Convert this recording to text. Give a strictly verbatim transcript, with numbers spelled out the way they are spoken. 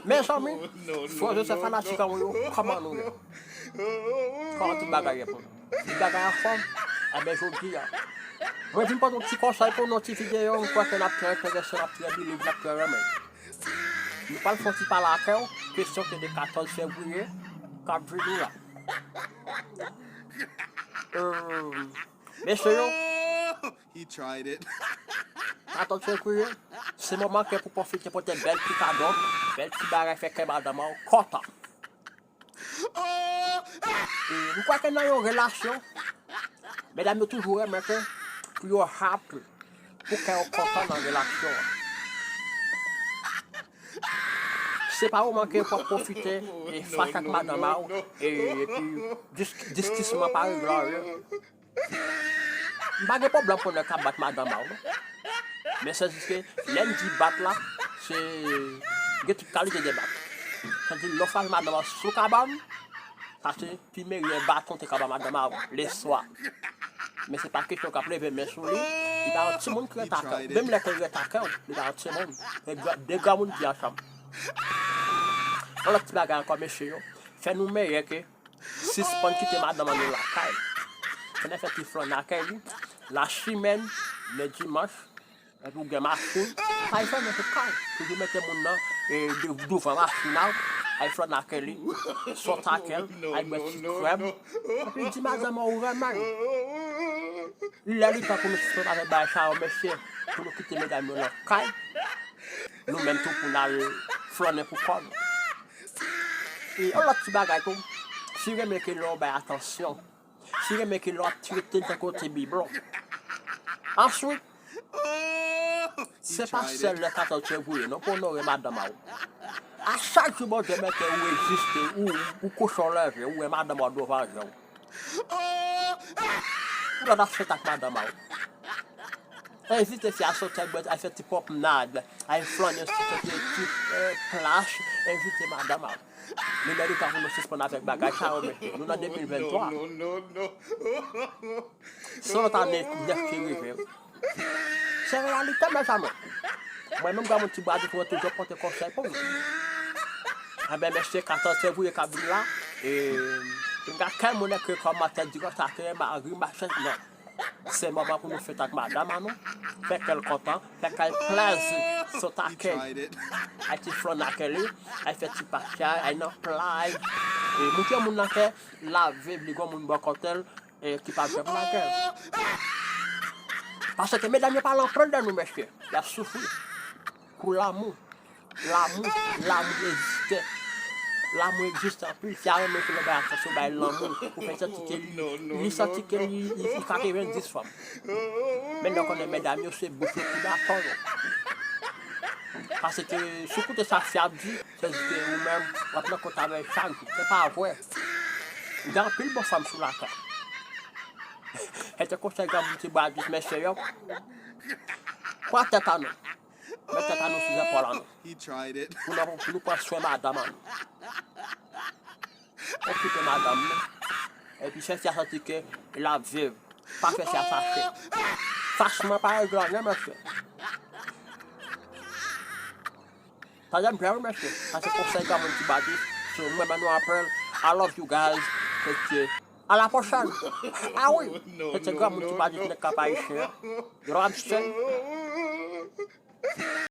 Mezanmi, frè Joseph fanatik an yo, kòman nou ye? Kòman tout bagay ye pou nou? Tout bagay anfòm? Enben, jodi a, mwen vin pote yon ti konsèy pou nou, ti videyo, m kwè ke n ap trè enterese, n ap trè believe, n ap trè renmen. Nou pral fè yon ti pale avè w, kesyon ke de katòz fevriye k ap vini la. Euh, mesye yo, He tried it. Atann fevriye, se moman ke pou pwofite pote bèl ti kado, bèl ti bagay fè kè madanm an kontan. E, m kwè ke nan yon relasyon, medam yo toujou renmen ke pou yo happy, pou kè yo kontan nan relasyon an. Se pa moman ke pou w ap pwofite e fache ak madanm a w, e, epi dis-, diskisyon an pa regle anyen. M pa gen pwoblèm pou nèg k ap bat madanm a w, non. Men se jis ke lè n di bat la, se gen tout kalite de bat. Sa di lè w frape madanm a w sou kabann, sa se pi meyè baton te ka ba madanm a w, leswa. Men se pa kesyon k ap leve men sou li, li pa yon timoun ki ret ak ou. Menm lè ke l ret ak ou, li pa yon timoun. Se gra-, de granmoun ki ansanm. Yon lòt ti bagay ankò, mesye yo, fè nou meyè ke sispann kite madanm an nou lakay. Fè n fè ti flannen ak li. Lachimèn, lè dimanch, epi ou gen machin, pa al flannen sot kay. Toujou mete moun nan, e, de-, douvan machin an, al flannen ak li, sot ak li, al bwè ti krèm. Epi di madanm an ou renmen l. Lè li tan pou nou sispann avèk bagay sa yo, mesye, pou nou kite medam yo nan kay, nou menm tou pou n al flannen pou kò nou. E yon lòt ti bagay tou, si renmen ke lè w bay atansyon, si renmen ke lè w ap trete l tankou yon ti bibwon. Answit, se pa sèl lè katòz fevriye non pou onore madanm a w. A chak jou Bondye mete ou egziste, ou, ou kouche w leve, ou wè madanm a w douvan je w. Ou la nan fèt ak madanm a w. Envite fi a soti al bwè, al fè ti pwòmnad, al flannen sou kèk ti, eh, plaj, envite madanm a w. Men lè li tan pou nou sispann avèk bagay sa yo, mesye. Nou nan de mil venntwa. Se yon lòt ane nèf ki rive. Se reyalite, mezanmi. Mwen menm, granmoun Ti Bwadous, mwen toujou pote konsèy pou nou. Enben, mesye, katòz fevriye k ap vin la, e, m gen kèk moun ekri kòmantè, di konsa ke mari machin, non. Se moman pou nou fèt ak madanm an nou, fè kè l kontan, fè kè l plèzi, sot ak li, al ti flannen ak li, al fè ti pasyaj, al nan plaj. E, montre moun nan ke laviv li gon moun bò kote l, e, ki pa janm lage l. Paske medam yo pale anpil de nou, mesye. Y ap soufri pou lanmou. Lanmou, lanmou egziste. Lanmou egziste anpil. Fi a renmen ke lè w bay atansyon, bay lanmou. Ou fè santi ke li, li santi ke li, li, li katrevendis fanm. Men nou konnen medam yo se bouch yo ki baton yo. Paske si w koute sa fi ap di, se di ke ou menm, w ap nan kont avè l chak jou. Se pa vre. Gen anpil bon fanm sou latè. E te konsèy granmoun Ti Bwadous, mesye yo. Pran tèt an nou. Met tèt an nou sou zepòl an nou. He tried it. Pou nou, pou nou pran swen madanm an nou. Okipe madanm nou. Epi fè fi a santi ke l ap viv. Pa fè fi a fache. Fachman pa regle anyen, mesye. Tande m byen, wi, mesye. Sa se konsèy granmoun Ti Bwadous. So, mwen, Manuel April. I love you guys. Tete. A la pwochèn. A wi. Tete granmoun Ti Bwadous, nèg k ap ayisyen. You know what I'm saying?